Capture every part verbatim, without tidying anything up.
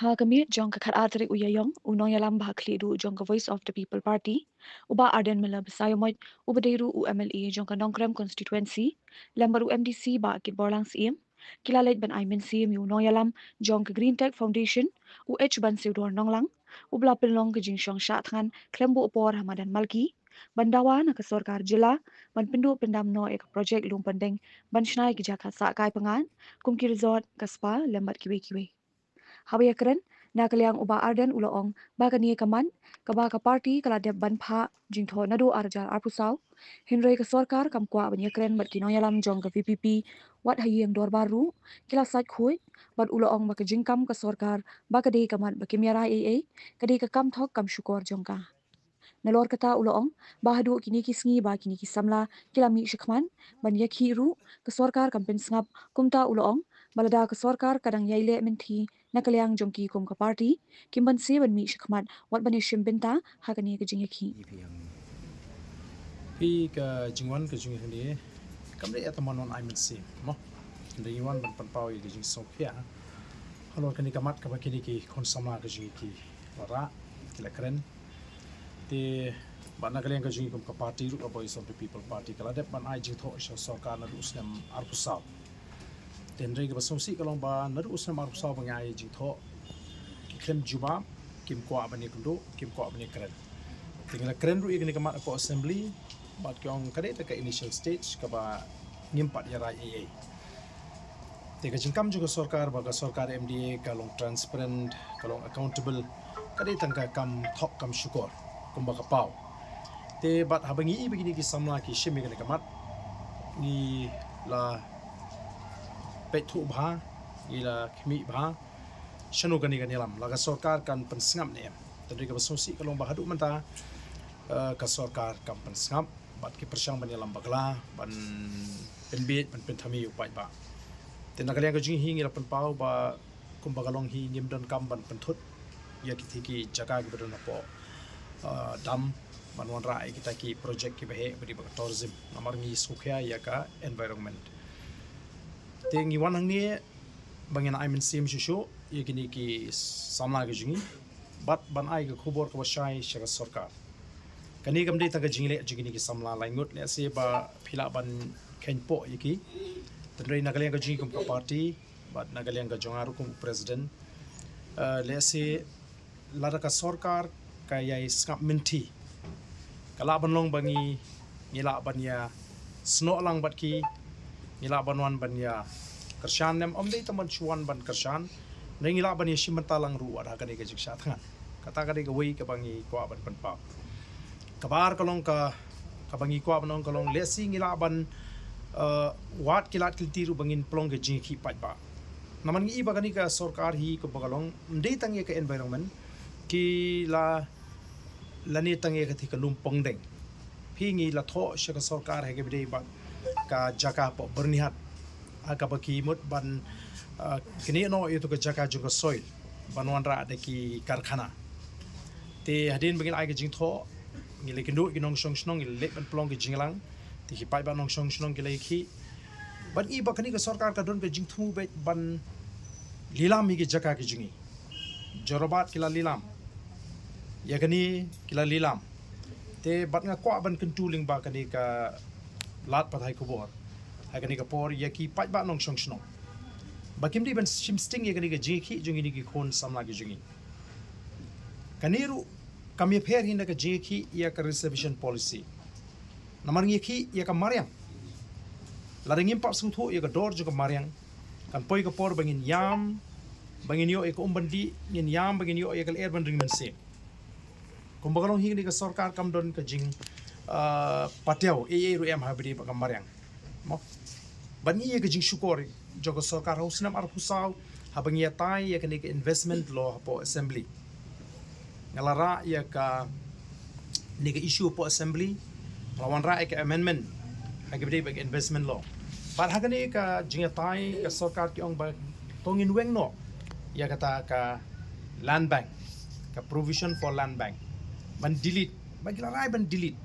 Ha ka miet jong ka khatar tarik u Ïaïong, u nongïalam ba ha khlieh duh jong ka Voice of the People Party, u Bah Ardent Miller Basaiawmoit, uba dei ruh u M L A jong ka Nongkrem Constituency, lem bad u M D C Bah Kitborlang Syiem, ki la leit ban ai mynsiem ïa u nongïalam jong ka Green Tech Foundation, u H Bansiewdor Nonglang, uba la pynlong ka jingshong shah thngan khlem buh por ha madan Malki, ban dawa na ka sorkar jylla ban pynduh pyndam noh ïa ka projek lum pyndeng ban shna ïa ki jaka sah kai pyngngad kum ki resort, ka spa lem bad kiwei kiwei. Haba ïakren na ka liang u Bah Ardent u la ong ba kane ka mat kaba ka party ka la dep ban phah jingthoh naduh ar hajar arphew saw, hynrei ka sorkar kam kwah ban ïakren bad ki nongïalam jong ka V P P wat ha ïing dorbar ruh ki la sait khuid, bad u la ong ba ka jingkam ka sorkar ba ka dei ka mat ba kim ïarai ei ei, ka dei ka kam thok kam shukor jong ka. Nalor kata u la ong ba haduh kine ki sngi ba kine ki samla ki la mih shakhmat ban ïakhih ruh, ka sorkar kam pynsngap. Kumta u la ong ba lada ka sorkar ka dang ïai leh mynthi na ka liang jong ki kum ka party, kim banse ban mih shakhmat wat ban ïashim bynta ha kane ka jingïakhih. Phi, ka jingwan ka jingïakhih kam dei ïa ka mon wan ai mynsiem mo. Ka dei wan ban pynpaw ïa ka jingsngewkhia halor kane ka mat kaba kine ki khun samla ka jong ngi ki la rah, ki la kren. Te bad na ka liang ka jong ngi kum ka party ruh, ka Voice of the People Party, ka la dep ban ai jingthoh sha sorkar naduh u snem arphew saw. Te hynrei kaba sngewsih ka long ba naduh u snem arphew saw ba ngi ai jingthoh, ki khlem jubab, kim kwah ban ïakynduh, kim kwah ban ïakren. Te ngi la kren ruh ïa kane ka mat hapoh assembly, bad ki ong ka dei tang ka initial stage kaba ngim pat ïarai ei ei. Te ka jingkam jong ka sorkar ba ka sorkar M D A ka long transparent, ka long accountable, ka dei tang ka kam thok kam shukor kumba ka paw. Te bad haba ngi i ba kine ki samla ki shim ïa kane ka mat, ngi la peit thuh bha, ngi la khmih bha shano kane kan ïalam, la ka sorkar kan pynsngap ne em. Te hynrei kaba sngewsih ka long ba haduh mynta, eh, ka sorkar kam pynsngap, bad ki pyrshang ban ïalam bakla, ban pynbiej, ban pynthame ïa u paidbah. Te na ka liang ka jong ngi hi ngi la pynpaw ba kumba ka long hi ngim donkam ban pynthut ïa kiti ki jaka kiba don hapoh, ah, dam, ban wanrah ïa kita ki projek kiba heh ba dei ba ka tourism. Namar ngi sngewkhia ïa ka environment. Te ngi wan hangne ba ngin ai mynsiem shuh shuh ïa kine ki samla ki jong ngi, bad ban ai ka khubor kaba shai sha ka sorkar. Kane kam dei tang ka jingleh jong kine ki samla laingut, lehse ba phi lah ban kheiñpoh ïa ki. Te hynrei na ka liang ka jong ngi kum ka party, bad na ka liang ka jong nga ruh kum u president, eh, lehse lada ka sorkar ka ïai sngap mynthi, ka lah ban long ba ngi, ngi lah ban ïasnoh lang bad ki, ngi lah ban wan ban ïakyrshan ne em, ym dei tang ban shu wan ban kyrshan, ne ngi lah ban ïashim bynta lang ruh wat ha kane ka jingshah thngan. Kata ka dei kawei kaba ngi kwah ban pynpaw. Kaba ar ka long ka, kaba ngi kwah ban ong ka long lehse ngi lah ban, eh, wad ki lad ki lynti ruh ba ngin pynlong ka jingïakhih paidbah. Namar ngi i ba kane ka sorkar hi kaba ka long ym dei tang ïa ka environment, ki la, lane tang ïa kata ka lum pongdeng. Phi, ngi la thoh sha ka sorkar ha kaba dei bad ka jaka hapoh Byrnihat, ha kaba ki mut ban, ah, knieh noh ïa tu ka jaka jong ka soil ban wanrah da ki karkhana. Te hadien ba ngi la ai ka jingthoh, ngi la kynduh ki nongshong shnong, ngi la leit ban pynlong ki jingïalang. Te ki paidbah nongshong shnong ki la ïakhih. Bad ngi i ba kane ka sorkar ka don ka jingthmu beit ban lilam ïa ki jaka ki jong ngi. Jorabat ki la lilam. Ïa kane ki la lilam. Te bad nga kwah ban kyntu lyngba kane ka lad pathai khubor ha kane ka por ïa ki paidbah nongshong shnong, ba kim dei ban shim sting ïa kane ka jingïakhih jong kine ki khun samla ki jong ngi. Kane ruh kam ïapher hi na ka jingïakhih ïa ka reservation policy. Namar ngi ïakhih ïa ka mariang. Lada ngim pat sngewthuh ïa ka dor jong ka mariang, kan poi ka por ba ngin ïam, ba ngin ïoh ïa ka um ban dih, ngin ïam ba ngin ïoh ïa ka lyer ban ring mynsiem. Kumba ka long hi kane ka sorkar kam don ka jing, ah, patiaw ei ei ruh em ha ba dei bad ka mariang. Mo. Ban ïa ka jingshukor jong ka sorkar ha u snem arphew saw, haba ngi ïatai ïa kane ka investment law hapoh assembly, nga la rah ïa kane ka issue hapoh assembly, nga la wanrah ïa ka amendment ha kaba dei bad ka investment law. Bad ha kane ka jingïatai ka sorkar ki ong ba to ngin weng noh ïa kata ka land bank, ka provision for land bank, ban delete, ba ki la rai ban delete.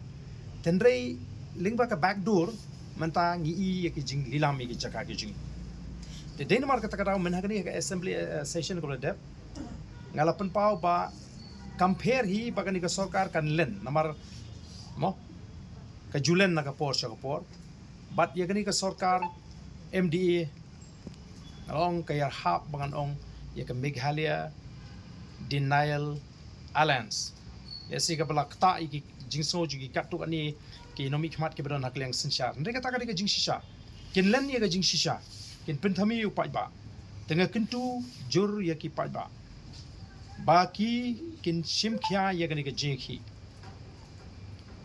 Te hynrei lyngba ka backdoor mynta ngi i ïa ki jinglilam ïa ki jaka ki jong ngi. Te dei namar kata ka daw mynta ha kane ka assembly, eh, session kaba la dep, Nga la pynpaw ba compare hi ba kane ka sorkar kan len, namar, mo, ka ju len na ka por sha ka por. Bad ïa kane ka sorkar M D A, nga la ong ka ïarhap ba ngan ong ïa ka Meghalaya Denial Alliance. Ïa si ka ba la ktah ïa ki jingsngew jong ki katto katne ki nongmihkhmat ki ba don ha ka liang synshar. Hynrei kata ka dei ka jingshisha. Kin len ïa ka jingshisha. Kin pynthame ïa u paidbah. Te nga kyntu jur ïa ki paidbah ba ki kin shim khia ïa kane ka jingkhih.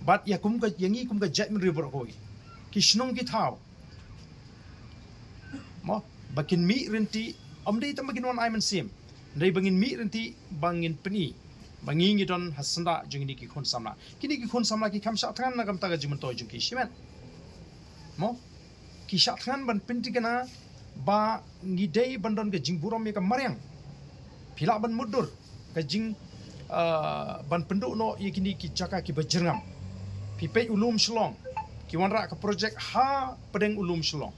Bad ïa kum ka, ïa ngi kum ka jaitbynriew baroh kawei, ki shnong ki thaw, mo, ba kin mih ryntih, ym dei tang ba kin wan ai mynsiem, hynrei ba ngin mih ryntih ba ngin pyni ba ngi ngi don ha syndah jong kine ki khun samla. Kine ki khun samla ki kham shah thngan na ka bynta ka jingmyntoi jong ki shimet, mo. Ki shah thngan ban pynthikna ba ngi dei ban don ka jingburom ïa ka mariang. Phi lah ban mutdur ka jing, ah, ban pynduh noh ïa kine ki jaka ki ba jyrngam. Phi peit u lum Shillong, ki wanrah ka project ha pdeng u lum Shillong.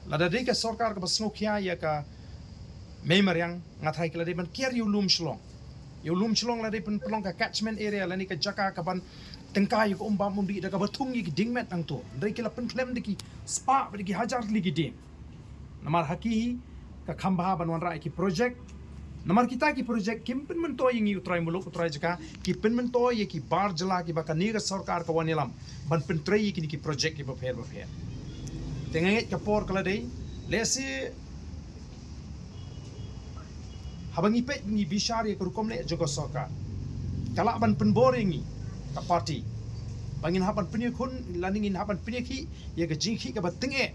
Lada dei ka sorkar ka ba sngewkhia ïa ka mei mariang, nga tharai ki la dei ban kiar ïa u lum Shillong. Ïa u lum Shillong la dei pyn-, pynlong ka catchment area lane ka jaka ka ban tyngkai ïa ka um bam um dih da ka ba thung ïa ki dieng met hangto. Hynrei ki la pynkhlem da ki spah bad da ki hajar tylli ki dieng. Namar ha ki hi ka kham bha ban wanrah ïa ki project. Namar kita ki project kim pynmyntoi ïa ngi u trai muluk u trai jaka, ki pynmyntoi ïa ki bar jylla ki ba kane ka sorkar ka wan ïalam ban pyntrei ïa kine ki project ki bapher bapher. Te nga ngeit ka por ka la dei, lehse haba ngi peit ngi bishar ïa ka rukom leh jong ka sorkar, ka lah ban pynbor ïa ngi ka party ba ngin hap ban pynïakhun lane ngin hap ban pynïakhih ïa ka jingkhih ka ba tyngeh,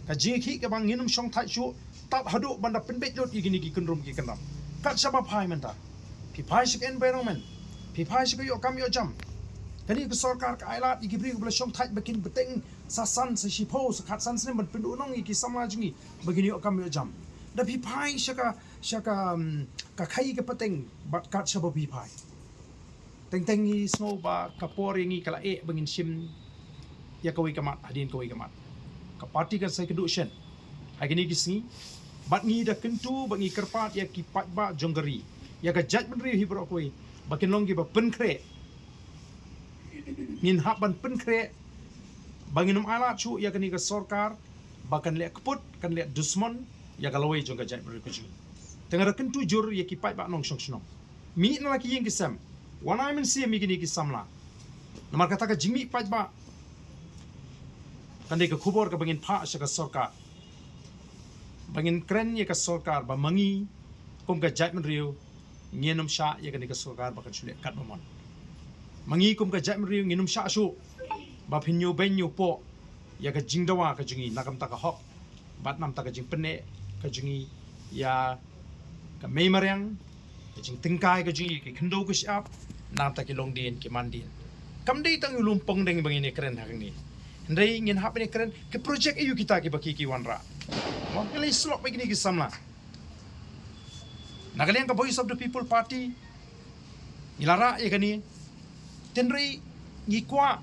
ka jingkhih ka ba ngin ym shong thait shuh tad haduh ban da pynbeit lut ïa kine ki kynrum ki kyndam. Kat shaba phai mynta, phi phai sha ka environment, phi phai sha ka ïoh kam ïoh jam. Kane ka sorkar ka ai lad ïa ki briew ba la shong thait ba kin bteng sa san sa shiphew sa khatsan snem ban pynduh noh ïa ki samla jong ngi ba kin ïoh kam ïoh jam. Da phi phai sha ka, sha ka, um, ka khaii ka pateng bad kat shaba phi phai, teng teng ngi sngew ba ka por ïa ngi ka la eh ba ngin shim ïa kawei ka mat hadien kawei ka mat. Ka party kan sa ïakynduh shen ha kine ki sngi. Bad ngi da kyntu bad ngi kyrpad ïa ki paidbah jong ka ri, ïa ka jaitbynriew hi baroh kawei, ba kin long ki ba pynkhreh. Ngin hap ban pynkhreh ba ngin ym ai lad shuh ïa kane ka sorkar ba kan leh kput, kan leh dusmon ïa ka lawei jong ka jaitbynriew ka jong ngi. Te nga da kyntu jur ïa ki paidbah nongshong shnong, mih na la ki ïing ki sem, wan ai mynsiem ïa kine ki samla. Namar kata ka jingmih paidbah kan dei ka khubor ka ba ngin phah sha ka sorkar, ba ngin kren ïa ka sorkar ba ma ngi kum ka jaitbynriew ngin ym shah ïa kane ka sorkar ba kan shu leh kat ba mon. Ma ngi kum ka jaitbynriew ngin ym shah shuh ba phin ñiew beiñ ñiew poh ïa ka jingdawa ka jong ngi na ka bynta ka hok bad na ka bynta ka jingpynneh ka jong ngi ïa ka mei mariang, ka jingtyngkai ka jong ngi, ki khyndew ki shyiap, na ka bynta ki longdien ki mandien. Kam dei tang ïa u lum Pongdeng ba ngin ïakren ha kane, hynrei ngin hap ban ïakren ki project aïu kita ki ba ki, ki wanrah. Mo, ngi la ïasyllok bad kine ki samla na ka liang ka Voice of the People Party. Ngi la rah ïa kane, hynrei ngi kwah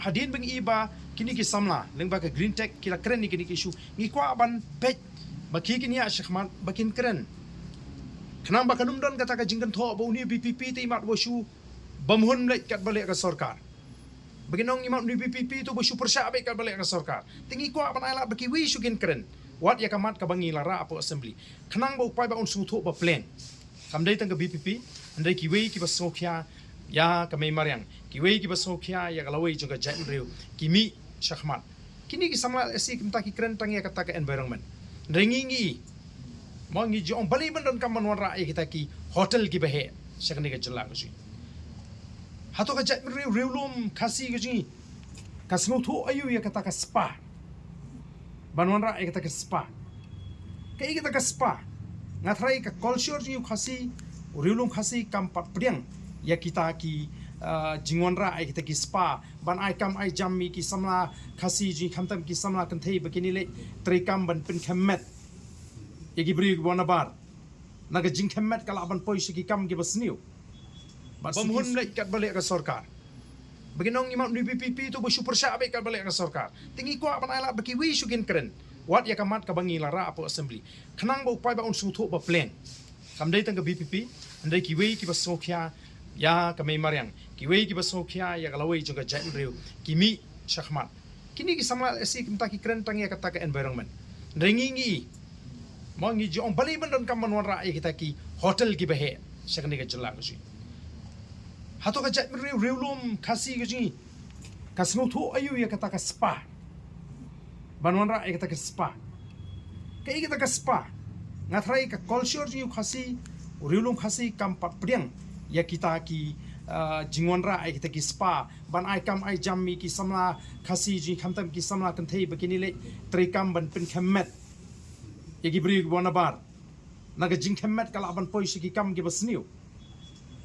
hadien ba ngi i ba kine ki samla lyngba ka Green Tech ki la kren ïa kine ki issue, ngi kwah ban peit ba ki kin ïaid shakhmat ba kin kren, khnang ba kan ym don kata ka jingkynthoh ba une u V P P te imat ba shu bym hun leit kat ba leh ka sorkar. Ba kin ong imat une u V P P te ba shu pyrshah beit kat ba leh ka sorkar. Te ngi kwah ban ai lad ba kiwei shu kin kren wat ïa ka mat ka ba ngi la rah hapoh Assembly, khnang ba u paidbah un sngewthuh ba pleng. Kam dei tang ka V P P, hynrei kiwei ki ba sngewkhia ïa ka mei mariang, kiwei ki ba sngewkhia ïa ka lawei jong ka jaitbynriew, ki mih shakhmat. Kine ki samla lehse mynta ki kren tang ïa kata ka environment, hynrei ngi, ngi, mo, ngi ju ong balei ban donkam ban wanrah ïa kita ki hotel ki ba heh sha kane ka jylla ka jong ngi. Hato ka jaitbynriew, riewlum Khasi ka jong ngi ka sngewthuh aïu ïa kata ka spa? Ban wanrah ïa kata ka spa. Kaei kata ka spa? Nga tharai ka culture jong u Khasi, u riewlum Khasi kam pat pdiang ïa kita ki, ah, jingwanrah ïa kita ki spa ban ai kam ai jam ïa ki samla Khasi jong ngi, khamtam ki samla kynthei ba kin ïaleh trei kam ban pynkhem met ïa ki briew ki ba nabar. Na ka jingkhem met ka lah ban poi sha ki kam ki ba sniew. Bad bym hun leit kat ba leh ka sorkar. Ba kin ong imat une u V P P te ba shu pyrshah beit kat ba leh ka sorkar. Te ngi kwah ban ai lad ba kiwei shu kin kren wat ïa ka mat ka ba ngi la rah hapoh Assembly, khnang ba u paidbah un sngewthuh ba pleng. Kam dei tang ka VPP, hynrei kiwei kiba sngewkhia ïa ka mei mariang, kiwei kiba sngewkhia ïa ka lawei jong ka jaitbynriew, ki mih shakhmat. Kine ki samla lehse mynta ki kren tang ïa kata ka environment. Hynrei ngi ngi mo ngi ju ong balei ban donkam ban wanrah ïa kita ki hotel kiba heh sha kane ka jylla ka jong ngi. Hato ka jaitbynriew riewlum Khasi ka jong ngi ka sngewthuh aïu ïa kata ka spa? Ban wanrah ïa kata ka spa. Kaei kata ka spa? Nga tharai ka culture jong ngi u Khasi, u riewlum Khasi kam pat pdiang ïa kita ki, ah, jingwanrah ïa kita ki spa ban ai kam ai jam ïa ki samla Khasi jong ngi, khamtam ki samla kynthei ba kin leit trei kam ban pynkhem met ïa ki briew kiba nabar. Na ka jingkhem met ka lah ban poi sha ki kam kiba sniew.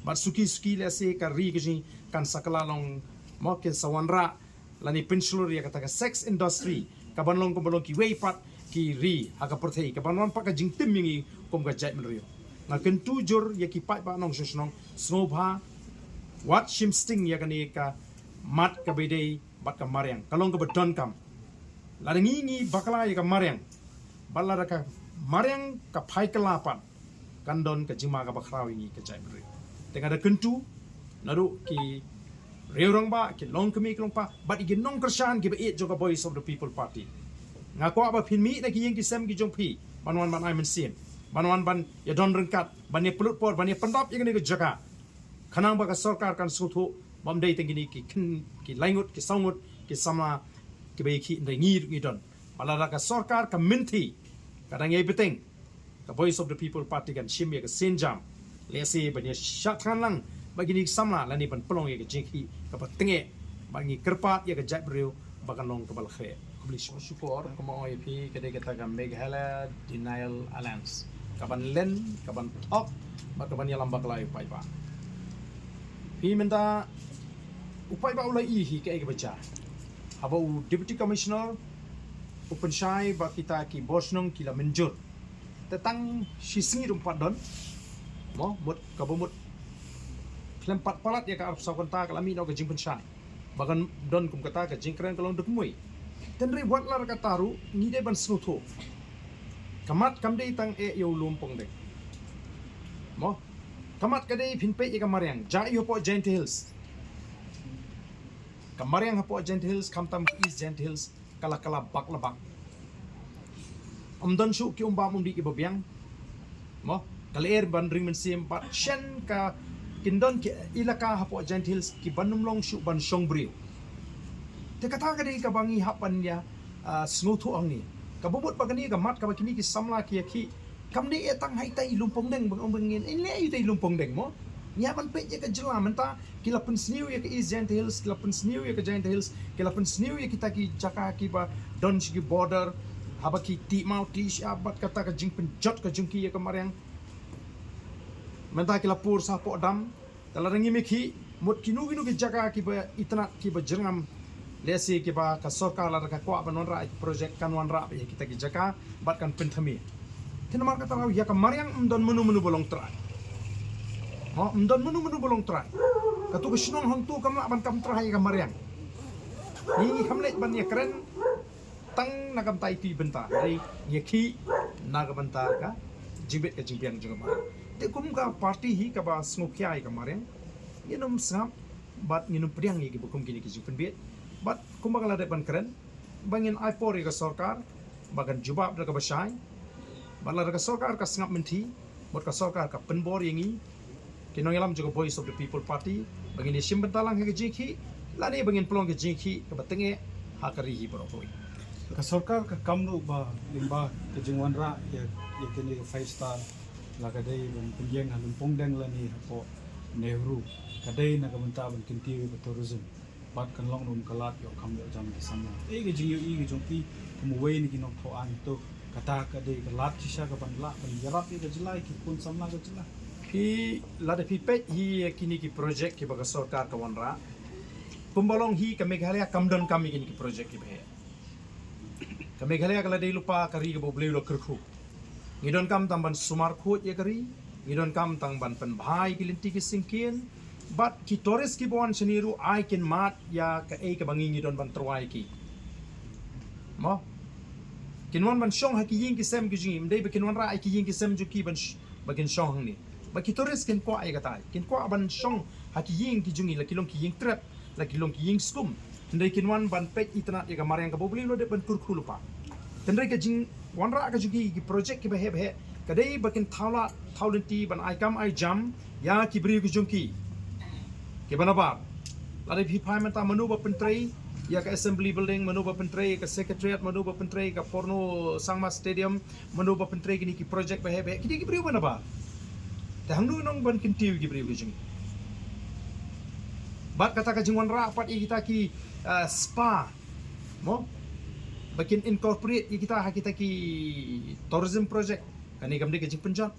Bad suki suki lehse ka ri ka jong ngi kan sa kylla long mo kin sa wanrah lane pynshlur ïa kata ka sex industry kaban long kumba long kiwei pat ki ri ha ka pyrthei, kaban wan pat ka jingtim ïa ngi kum ka jaitbynriew. Nga kyntu jur ïa ki paidbah nongshong shnong, sngewbha wat shim sting ïa kane ka mat kaba ïadei bad ka mariang, ka long kaba donkam. Lada ngi ngi bakla ïa ka mariang, bad lada ka mariang ka phai kylla pat, kan don ka jingma kaba khraw ïa ngi ka jaitbynriew. Te nga da kyntu naduh ki riew rangbah, ki longkmie ki longpa bad ïa ki nongkyrshan kiba ïeit jong ka Voice of the People Party. Nga kwah ba phin mih na ki ïing ki sem ki jong phi ban wan ban ai mynsiem, ban wan ban ïadon ryngkat, ban ïapynlut por, ban ïapyndap ïa kane ka jaka. Khnang ba ka sorkar kan sngewthuh ba ym dei tang kine ki khyndai, ki laingut, ki sawngut ki samla kiba ïakhih, hynrei ngi ruh ngi don. Ba lada ka sorkar ka mynthi, ka dang ïai bteng, ka Voice of the People Party kan shim ïa ka sienjam lehse ban ïa shah thngan lang bad kine ki samla lane ban pynlong ïa ka jingkhih kaba tyngeh. Bad ngi kyrpad ïa ka jaitbynriew ba kan long kaba la khreh. Khublei shibun. Shukor, kumba ong ïa phi, ka dei kata ka Meghalaya Denial Alliance kaban len, kaban thok bad kaban ïalam bakla ïa u paidbah. Phi mynta u paidbah u la ïohi hi kaei kaba jia. Haba u Deputy Commissioner u pynshai ba kita ki bor shnong ki la mynjur, te tang shi sngi ruh ym pat don. Mo, mut kaba mut khlem pat palat ïa ka arphew saw kynta ka la mih noh ka jingpynshai ba kan don kum kata ka jingkren ka long da kmie. Te hynrei wat la kata ruh ngi dei ban sngewthuh. Ka mat kam dei tang eh ïa u Lumpongdeng. Mo, ka mat ka dei phin peit ïa ka mariang, jia ïa hapoh Jaintia Hills. Ka mariang hapoh Jaintia Hills, khamtam ka East Jaintia Hills, ka la, ka la bak la bak. Ym don shuh ki umbam umdih kiba biang. Mo, ka lyer ban ring mynsiem bad shen ka, kin don ki elaka hapoh Jaintia Hills kiban ym long shuh ban shong briew. Te kata ka dei kaba ngi hap ban ïa, ah, sngewthuh hangne. Kaba mut ba kane ka mat kaba kine ki samla ki ïakhih, kam dei eh tang ha ita i Lumpongdeng, ba ong ba ngin, eh, leh ita i Lumpongdeng mo. Ngi hap ban peit ïa ka jylla mynta, ki la pynsniew ïa ka East Jaintia Hills, ki la pynsniew ïa ka Jaintia Hills, ki la pynsniew ïa kita ki jaka kiba don sha ki border, haba ki tih maw tih shyiap bad kata ka jingpynjot ka jong ki ïa ka mariang. Mynta ki la pur sha hapoh dam, te lada ngim ïakhih, mut kino kino ki jaka kiba itynnad kiba jyrngam, lehse kiba ka sorkar lada ka kwah ban wanrah ïa ki project kan wanrah ïa kita ki jaka bad kan pynthame. Te namar kata ruh ïa ka mariang ym don mano mano ba long trai. Mo, ym don mano mano ba long trai. Kato ka shnong hangto kam lah ban kam trai ïa ka mariang. Ngi, ngi kham leit ban ïakren tang na ka bynta itu i bynta, hynrei ngi ïakhih na ka bynta ka jingbit ka jingbiang jong ka mariang. Te kum ka party hi kaba sngewkhia ïa ka mariang, ngin ym sngap bad ngin ym pdiang ïa kiba kum kine ki jingpynbit. Bad kumba ka la dep ban kren, ba ngin ai por ïa ka sorkar ba kan jubab da kaba shai. Bad lada ka sorkar ka sngap mynthi, mut ka sorkar ka pynbor ïa ngi ki nongïalam jong ka Voice of the People Party ba ngin ïashim bynta lang ha ka jingkhih, lane ba ngin pynlong ka jingkhih kaba tyngeh ha ka ri hi baroh kawei. Ka sorkar ka kam ruh ba lyngba ka jingwanrah ïa, ïa kane ka five star, la ka dei ban pynïeng ha Lumpongdeng lane hapoh Nehru, ka dei na ka bynta ban kyntiew ïa ka tourism. Bad kan long ruh ka lad ïoh kam ïoh jam ki samla. Ei ka jingïohi ka jong phi kum uwei na ki nongthoh aiñ, to kata ka dei ka lad shisha kaban lah ban ïarap ïa ka jylla, ïa ki khun samla ka jylla. Phi, lada phi peit hi ïa kine ki project kiba ka sorkar ka wanrah, kumba long hi ka Meghalaya kam donkam ïa kine ki project kiba heh. Ka Meghalaya ka la dei lypa ka ri kaba U Blei u la kyrkhu. Ngi donkam tang ban sumar khuid ïa ka ri, ngi donkam tang ban pynbha ïa ki lynti ki syngkien, bad ki tourist kiba wan shane ruh ai kin mad ïa kaei kaba ngi ngi don ban tyrwa ïa ki. Mo? Kin wan ban shong ha ki ïing ki sem ki jong ngi, ym dei ba kin wanrah ïa ki ïing ki sem jong ki ban sh-, ba kin shong hangne. Ba ki tourist kin kwah ïa kata, kin kwah ban shong ha ki ïing ki jong ngi, la ki long ki ïing trep, la ki long ki ïing skum. Hynrei kin wan ban peit itynnad ïa ka mariang kaba U Blei u la dep ban kyrkhu lypa. Hynrei ka jingwanrah ka jong ki, ki project kiba heh ba heh, ka dei ba kin thaw lad thaw lynti ban ai kam ai jam ïa ki briew ki jong ki, kiba nabar. Lada phi phai mynta, mano ba pyntrei ïa ka Assembly Building, mano ba pyntrei ïa ka Secretariat, mano ba pyntrei ïa ka Purno Sangma Stadium, mano ba pyntrei kine ki project ba heh ba heh, kine ki briew ba nabar. Te hangno nong ban kyntiew ïa ki briew ki jong ngi? Bad kata ka jingwanrah pat ïa kita ki, ah, spa, mo, ba kin incorporate ïa kita ha kita ki tourism project, kane kam dei ka jingpynjot?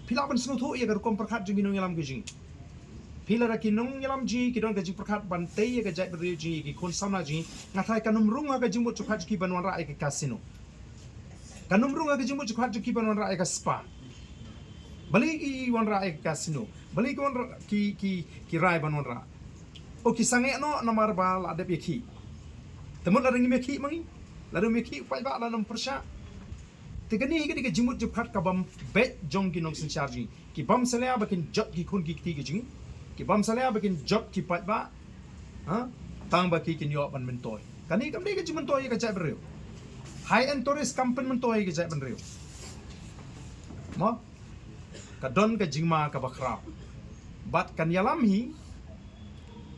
Phi lah ban sngewthuh ïa ka rukom pyrkhat jong ki nongïalam ki jong ngi. Phi, lada ki nongïalam jong ngi ki don ka jingpyrkhat ban tei ïa ka jaitbynriew jong ngi, ki khun samla jong ngi, nga tharai kan ym rung ha ka jingmut jingpyrkhat jong ki ban wanrah ïa ka casino. Kan ym rung ha ka jingmut jingpyrkhat jong ki ban wanrah ïa ka spa. Balei ki wanrah ïa ka casino? Balei ki wanrah, ki, ki, ki rai ban wanrah? O, ki sangeh noh namar ba la dep ïakhih. Te mut lada ngim ïakhih ma ngi, lada ym ïakhih u paidbah, lada ym pyrshah. Te kane hi ka dei ka jingmut jingpyrkhat ka bym beit jong ki nongsynshar jong ngi. Ki bym salia ba kin jot ki khun ki kti ki jong ngi. Ki bym salia ba kin jot ki paidbah. Ha? Tang ba ki kin ïoh ban myntoi. Kane kam dei ka jingmyntoi ïa ka jaitbynriew. High end tourist kam pynmyntoi ïa ka jaitbynriew. Mo? Ka don ka jingma kaba khraw. Bad kan ïalam hi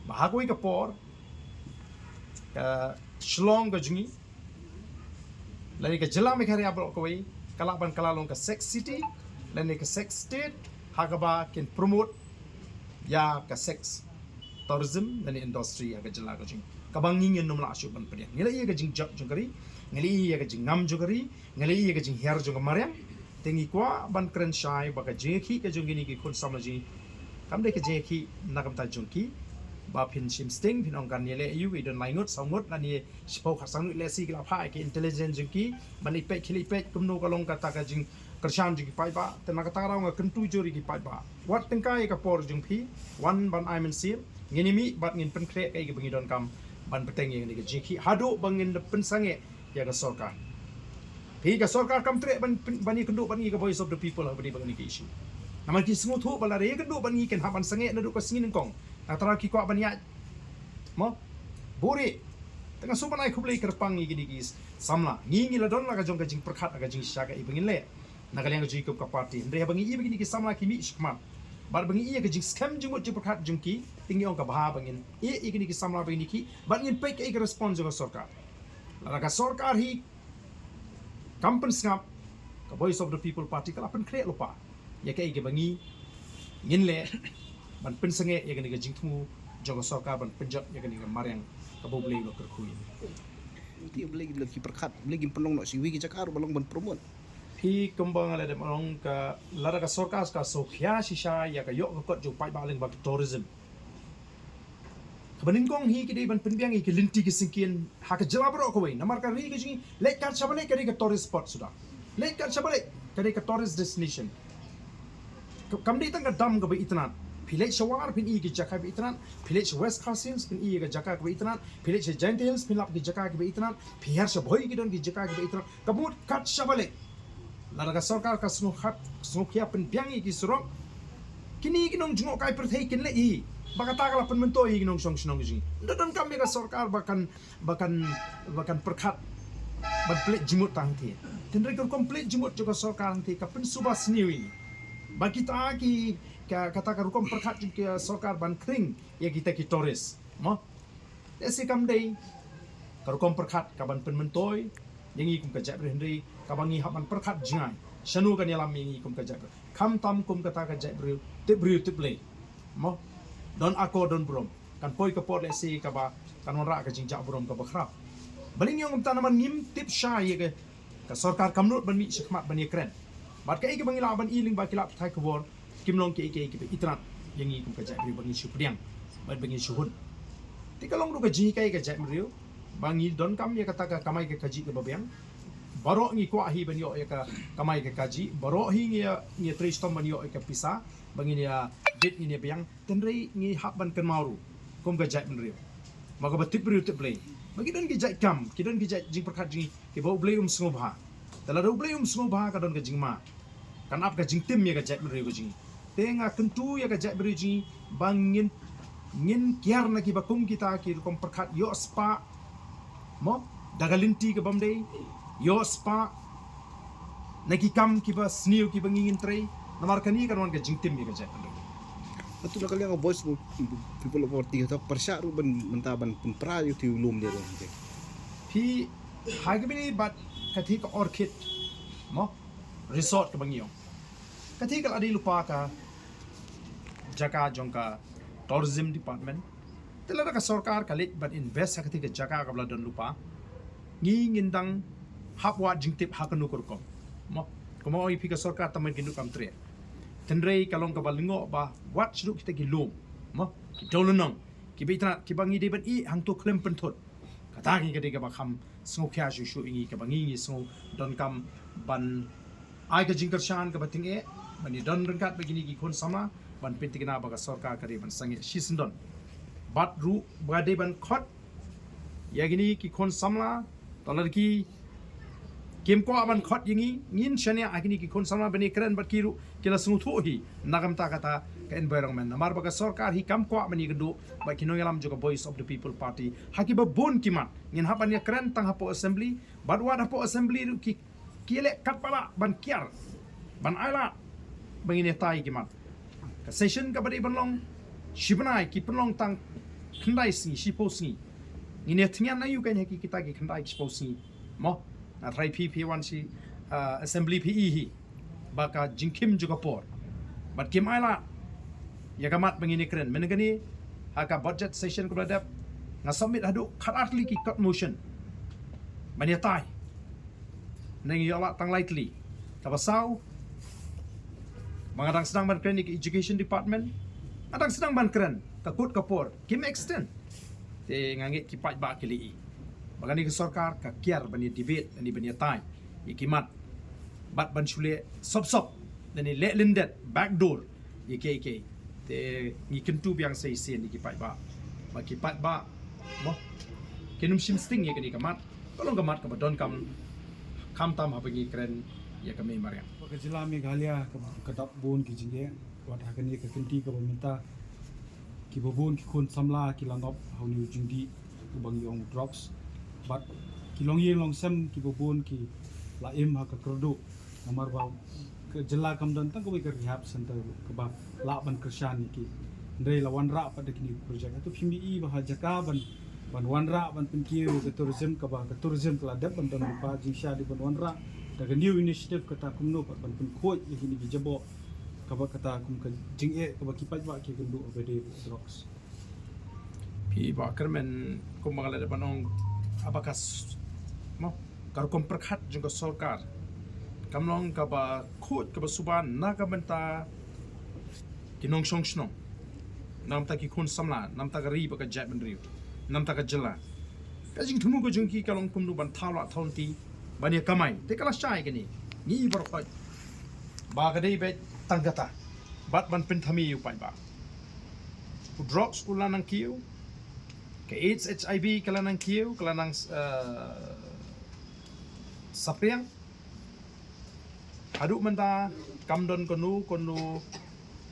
ba ha kawei ka por ka Shillong ka jong ngi, lane ka jylla Meghalaya baroh kawei, ka lah ban kylla long ka sex city lane ka sex state, ha kaba kin promote ïa ka sex tourism lane industry ha ka jylla ka jong ngi, kaba ngi ngin ym lah shuh ban pdiang. Ngi la ïohi ïa ka jingjop jong ka ri, ngi la ïohi ïa ka jingngam jong ka ri, ngi la ïohi ïa ka jinghiar jong ka mariang. Te ngi kwah ban kren shai ba ka jingïakhih ka jong kine ki khun samla jong ngi kam dei ka jingïakhih na ka bynta jong ki, ba phin shim sting, phin ong kan ïaleh ïa u, i don lai ngut, saw ngut, lane shiphew, khatsan ngut, lehse ki la phah ïa ki intelligence jong ki ban leit peit, khie leit peit kumno ka long kata ka jingkyrshan jong ki paidbah. Te na kata ka daw nga kyntu jur ïa ki paidbah, wat tyngkai ïa ka por jong phi, wan ban ai mynsiem, ngin ïa mih bad ngin pynkhreh kaei kaba ngi donkam ban bteng ïa kane ka jingïakhih haduh ba ngin da pynsangeh ïa ka sorkar. Phi, ka sorkar kam treh ban, ban ïakynduh bad ngi ka Voice of the People ha kaba ïadei bad kane ka issue. Namar ki sngewthuh ba lada ïakynduh bad ngi kin hap ban sangeh naduh ka sngi nyngkong. Nga tharai ki kwah ban ïaid. Mo? Buhrieh. Te nga sngewbha ban ai khublei kyrpang ïa kine ki samla. Ngi, ngi la don la ka jong ka jingpyrkhat, ka jingshisha kaei ba ngin leh na ka liang ka jong ngi kum ka party. Hynrei haba ngi ïohi ba kine ki samla ki mih shakhmat bad ba ngi ïohi ïa ka jingskhem jingmut jingpyrkhat jong ki, te ngi ong ka bha ba ngin ïohi ïa kine ki samla ba ngin ïakhih bad ngin peit kaei ka response jong ka sorkar. Lada ka sorkar hi kam pynsngap, ka Voice of the People Party ka la pynkhreh lypa ïa kaei kaba ngi ngin leh ban pynsangeh ïa kane ka jingthmu jong ka sorkar ban pynjot ïa kane ka mariang kaba U Blei u la kyrkhu ïa ngi. Te U Blei, U Blei ki pyrkhat, U Blei ki pynlong noh sha iwei ki jaka ruh ba long ban promote. Phi, kumba nga la dep ong, ka, lada ka sorkar ka sngewkhia shisha ïa ka ïoh ka kot jong u paidbah lyngba ka tourism, kaba nyngkong hi ki dei ban pynbiang ïa ki lynti ki syngkien ha ka jylla baroh kawei. Namar ka ri ka jong ngi, leit kat shaba leit ka dei ka tourist spot suda. Leit kat shaba leit ka dei ka tourist destination. Ka, kam dei tang ka dam kaba itynnad. Phi leit sha War phin ïohi ki jaka ba itynnad. Phi leit sha West Khasi Hills phin ïohi ka jaka kaba itynnad. Phi leit sha Jaintia Hills phin lap ki jaka kiba itynnad. Phi hiar sha Bhoi ki don ki jaka kiba itynnad. Ka mut kat shaba leit, lada ka sorkar ka sngewkhia, sngewkhia pynbiang ïa ki surok, kine ki nongjngohkai pyrthei kin leit hi. Ba kata ka la pynmyntoi ïa ki nongshong shnong jong ngi. Ynda donkam ïa ka sorkar ba kan, ba kan, ba kan pyrkhat ban pynleit jingmut tang hangtei. Hynrei ka rukom pynleit jingmut jong ka sorkar hangtei ka pynsuba sniew ïa ngi. Ba kita ki, ka, kata ka rukom pyrkhat jong ka sorkar ban khring ïa kita ki tourist. Mo? Lehse kam dei ka rukom pyrkhat kaban pynmyntoi ïa ngi kum ka jaitbynriew, hynrei kaba ngi hap ban pyrkhat jngai, shano kan ïalam ïa ngi kum ka jaitbynriew. Khamtam kum kata ka jaitbynriew tip briew tip Blei. Mo? Don akor don burom. Kan poi ka por lehse kaba kan wanrah ka jingjah burom kaba khraw. Balei ngi ong kumta? Namar ngim tip shai ïa ka Ka sorkar kam nud ban mih shakhmat ban ïakren. Bad kaei kaba ngi lah ban ïohi lyngba ki lad pathai khubor, kim long kiei kiei kiba itynnad ïa ngi kum ka jaitbynriew ba ngin shu pdiang bad ba ngin shu hun. Te ka long ruh ka jinghikai ka jaitbynriew ba ngi donkam ïa kata ka kamai ka kajih kaba biang. Baroh ngi kwah hi ban ïoh ïa ka kamai ka kajih, baroh hi ngi ïa, ngi ïatrei shitom ban ïoh ïa ka pisa ba ngin ïa bit, ngin ïa biang. Hynrei ngi hap ban kynmaw ruh kum ka jaitbynriew ba kaba tip briew tip Blei, ba ki don ki jait kam, ki don ki jait jingpyrkhat jong ngi kiba U Blei um sngewbha. Te lada U Blei um sngewbha ka don ka jingma. kan ap ka jingtim ïa ka jaitbynriew ka jong ngi. Te nga kyntu ïa ka jaitbynriew jong ngi ba ngin, ngin kiar na kiba kum kita ki rukom pyrkhat ïoh spah, mo, da ka lynti kaba ym dei, ïoh spah na ki kam kiba sniew kiba ngi ngin trei. Namar kane kan wan ka jingtim ïa ka jaitbynriew. Hato na ka liang ka Voice of People Authority hato pyrshah ruh ban mynta ban pynpra ïa u lum de ruh? Phi, ha kaba ïadei bad kata ka Orchid, mo, Resort kaba ngi ong, kata ka la dei lypa ka jaka jong ka Tourism Department. Te lada ka sorkar ka leit ban invest ha kata ka jaka kaba la don lypa, ngi ngin dang hap wad jingtip ha kano ka rukom, mo. Kumba ong ïa phi, ka sorkar tang ban kin duh kam trei. Hynrei ka long kaba lyngngoh ba wat shu duh kita ki lum, mo, ki dewlynnong, kiba itynnad, kiba ngi dei ban ïeh hangto khlem pynthut. Kata ngi ka dei kaba kham sngewkhia shuh shuh ïa ngi, kaba ngi ngi sngew donkam ban ai ka jingkyrshan kaba tyngeh, ban ïadon ryngkat bad kine ki khun samla, ban pynthikna ba ka sorkar ka dei ban sangeh shisyndon. Bad ruh ba dei ban khot ïa kine ki khun samla, te lada ki, kim kwah ban khot ïa ngi, ngin shaniah ha kine ki khun samla ban ïakren bad ki ruh ki la sngewthuh hi na ka bynta kata ka environment. Namar ba ka sorkar hi kam kwah ban ïakynduh bad ki nongïalam jong ka Voice of the People Party ha kiba bun ki mat. Ngin hap ban ïakren tang hapoh Assembly, bad wat hapoh Assembly ruh ki, ki leh katba lah ban kiar, ban ailad ba ngin ïatai ki mat. Ka session kaba dei ban long shi bnai ki pynlong tang khyndai sngi, shiphew sngi. Ngin ïa tyngian aiu kein ha ki kita ki khyndai ki shiphew sngi, mo? Nga tharai phi, phi wan sha, ah, Assembly phi i hi ba ka jingkhim jong ka por, bad kim ailad ïa ka mat ba ngin ïakren. Mynta kane ha ka budget session kaba la dep, nga submit haduh khatar tylli ki kot motion ban ïatai. Nang ïoh lah tang lai tylli. Kaba saw, ba nga dang sdang ban kren ïa ka Education Department, nga dang sdang ban kren, ka kut ka por kim extend. Te nga ngeit ki paidbah ki la i ba kane ka sorkar ka kiar ban ïa debate, ban ïa, ban ïatai ïa ki mat, bad ban shu leh sop sop, ban ïa leh lyndet, backdoor ïa kiei kiei. Te ngi kyntu biang sa shisien ïa ki paidbah ba ki paidbah, mo, kin ym shim sting ïa kane ka mat. Ka long ka mat kaba donkam, khamtam haba ngi kren ïa ka mei mariang. Ba ka jylla Meghalaya ka, ka dap bun ki jingeh, wat ha kane ka kynti kaba mynta kiba bun ki khun samla ki la ngop ha une u jingdih uba ngi ong drugs. Bad ki longïing longsem kiba bun ki la im ha ka kyrduh. Namar ba ka jylla kam don tang kawei ka rehab center kaba lah ban kyrshan ïa ki. Hynrei la wanrah pat da kine ki project. Hato phim i ba ha jaka ban, ban wanrah ban pynkiew ïa ka tourism, kaba ka tourism ka la dep ban don lypa, jingshisha dei ban wanrah da ka new initiative kata kumno pat ban pynkhuid ïa kine ki jaboh kaba kata kum ka jingeh kaba ki paidbah ki kynduh ba dei drugs. Phi Bah Kyrmen, kumba nga la dep ban ong, haba ka s-, mo, ka rukom pyrkhat jong ka sorkar kam long kaba khuid kaba suba na ka bynta ki nongshong shnong, na ka bynta ki khun samla, na ka bynta ka ri bad ka jaitbynriew, na ka bynta ka jylla. Ka jingthmu ka jong ki ka long kumno ban thaw lad thaw lynti ban ïa kamai. Te ka lashai kane, ngi baroh khoit ba ka dei beit tang kata, bad ban pynthame ïa u paidbah. U drugs u la nang kiew, ka AIDS HIV ka la nang kiew, ka la nang, eh, saphriang. Haduh mynta kam don kano kano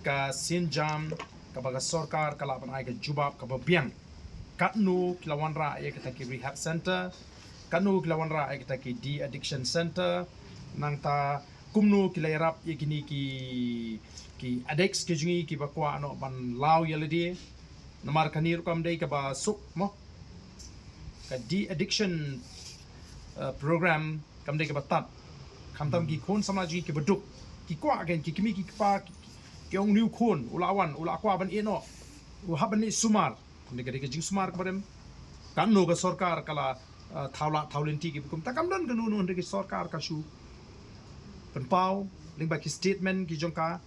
ka sienjam kaba ka sorkar ka lah ban ai ka jubab kaba biang. Katno ki la wanrah ïa kita ki rehab center, katno ki la wanrah ïa kita ki de-addiction center, nangta kumno ki la ïarap ïa kine ki, ki addicts ki jong ngi kiba kwah noh ban law ïa lade. Namar kane ruh kam dei kaba suk, mo. Ka de-addiction, eh, program kam dei kaba tad. Khamtam ki khun samla jong ngi kiba duk, ki kwah kein, ki kmie ki kpa ki, ki ong une u khun u la wan, u la kwah ban ïeh noh, u hap ban leit sumar. Kane ka dei ka jingsumar kaba rem. Katno ka sorkar ka la, eh, thaw lad thaw lynti kiba kumta? Kam don kano kano, hynrei ka sorkar ka shu pynpaw lyngba ki statement ki jong ka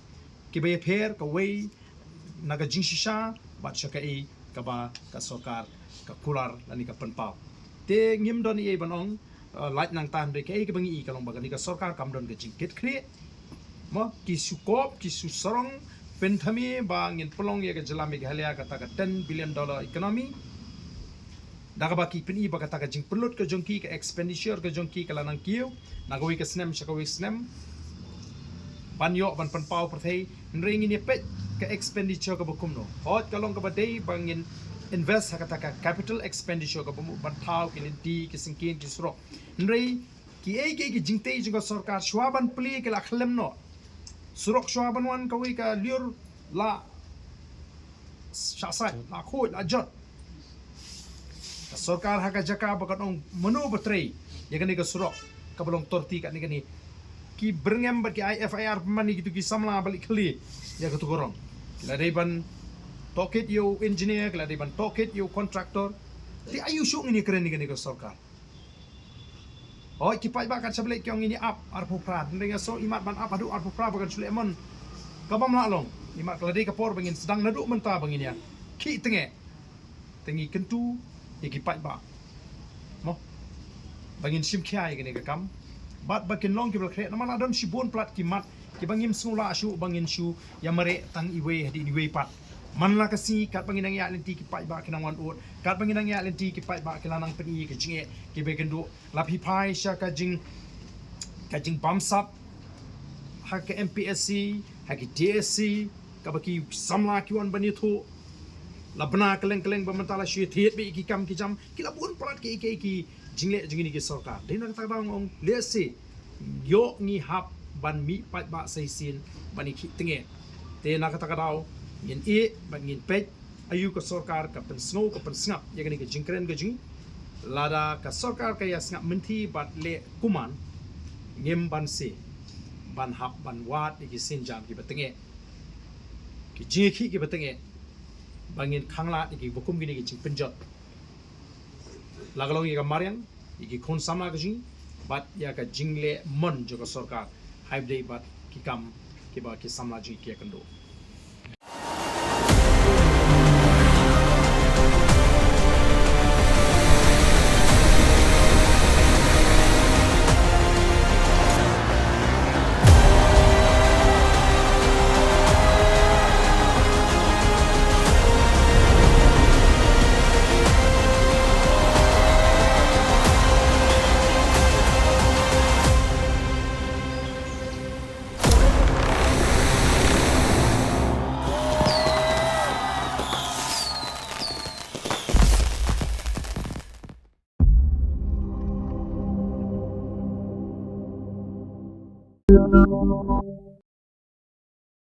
kiba ïapher kawei na ka jingshisha bad sha kaei kaba ka sorkar ka kular lane ka pynpaw. Te ngim don ei ei ban ong, eh, lait nangta, hynrei kaei kaba ngi i ka long ba kane ka sorkar kam don ka jingkitkhlieh. Mo, ki shu kop, ki shu sarong pynthame ba ngin pynlong ïa ka jylla Meghalaya kata ka ten billion dollar economy. Da kaba ki pyni ba kata ka jingpynlut ka jong ki, ka expenditure ka jong ki ka la nang kiew na kawei ka snem sha kawei snem. ban ïoh ban pynpaw pyrthei, hynrei ngin ïa peit ka expenditure kaba kumno. Hooid ka long kaba dei ba ngin invest ha kata ka capital expenditure kaba mut ban thaw ki lynti, ki syngkien, ki surok. Hynrei kiei kiei ki jingtei jong ka sorkar shuwa ban plie ki la khlem noh. Surok shuwa ban wan kawei ka lyiur la shah sait, la khuid, la jot. Ka sorkar ha ka jaka ba kan ong mano ba trei ïa kane ka surok kaba long thirty katne katne, ki byrngem bad ki ai F I R pynban ïa kito ki samla ba leh khlieh ïa kato ka rong. Ki la dei ban tohkit ïa u engineer, ki la dei ban tohkit ïa u contractor. Te aïu shuh ngin ïakren ïa kane ka sorkar? Hooid ki paidbah kan sa leh, ki ong ngin ïa ap arphew phra. Hynrei nga sngew imat ban ap haduh arphew phra ba kan shu leh mon, ka bym lah long. Imat ka la dei ka por ba ngin sdang naduh mynta ba ngin ïa khih tnge. Te ngi kyntu ïa ki paidbah, mo, ba ngin shim khia ïa kane ka kam bad ba kin long kiba la khreh, namar la don shibun palat ki mat kiba ngim sngew lah shuh ba ngin shu ïa mareh tang iwei hadien iwei pat. Man la ka sngi katba ngi nang ïaid lynti ki paidbah ki nang wan ud, katba ngi nang ïaid lynti ki paidbah ki la nang pyni ka jingeh kiba ïakynduh. La phi phai sha ka jing, ka jingbamsap ha ka M P S C, ha ki D S C, kaba ki samla ki wan ban ïathuh. La bna kylleng kylleng ba mynta la shu ïathied beit ïa ki kam ki jam. Ki la bun palat kiei kiei ki jingleh jong kine ki sorkar. Dei na kata ka daw nga ong lehse ïoh ngi hap ban mih paidbah sa shisien ban ïa khih tnge. Te na kata ka daw ngin ïeh bad ngin peit aïu ka sorkar ka pynsngew ka pynsngap ïa kane ka jingkren ka jong ngi. Lada ka sorkar ka ïa sngap mynthi bad leh kumne, ngim banse ban hap ban wad ïa ki sienjam kiba tnge, ki jingïakhih kiba tnge, ba ngin khanglad ïa kiba kum kine ki jingpynjot, la ka long ïa ka mariang, ïa ki khun samla ka jong ngi bad ïa ka jingleh mon jong ka sorkar ha kaba ïadei bad ki kam kiba ki samla jong ngi ki ïakynduh.